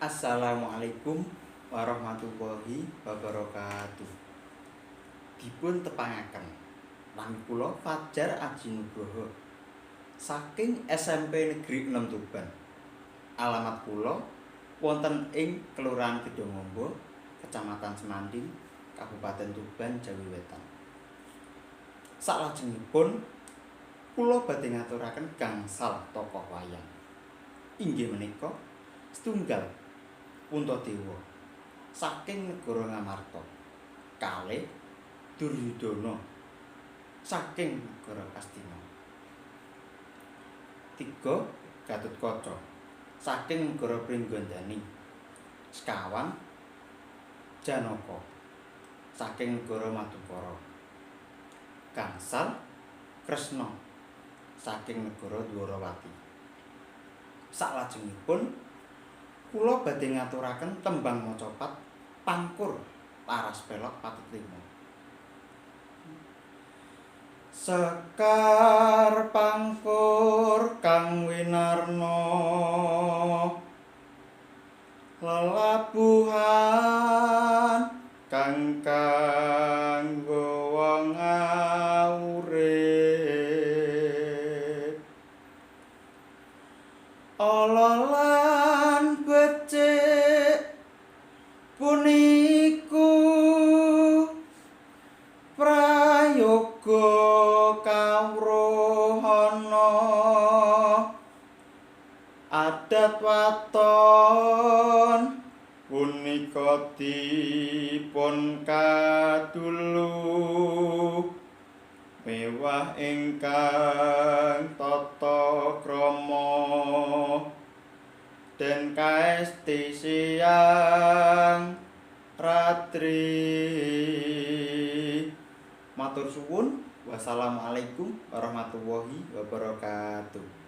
Assalamualaikum warahmatullahi wabarakatuh. Dipun tepangaken nami kula Fajar Aji Nugroho saking SMP Negeri 6 Tuban. Alamat kula wonten ing Kelurahan Gedhongombo, Kecamatan Semanding, Kabupaten Tuban, Jawi Wetan. Saklajengipun kula badhe ngaturaken gangsal tokoh wayang. Inggih menika setunggal Puntadewa saking negara Ngamarta, kalih Duryudana saking negara Astina, tiga Gatotkaca saking negara Pringgondani, sekawan Janaka saking negara Madukara, gangsal Kresna saking negara Dwarawati. Saklajengipun kula badhe ngaturaken tembang macapat Pangkur Laras Pelog Pathet Lima. Sekar pangkur kang winarna, lelabuhan kang kanggo wong urip, ala lan becik puniku prayoga kawruhana, adat waton punika dipun kadulu, mewah ingkang tata krama, den kaesti siang ratri. Matur suwun. Wassalamualaikum warahmatullahi wabarakatuh.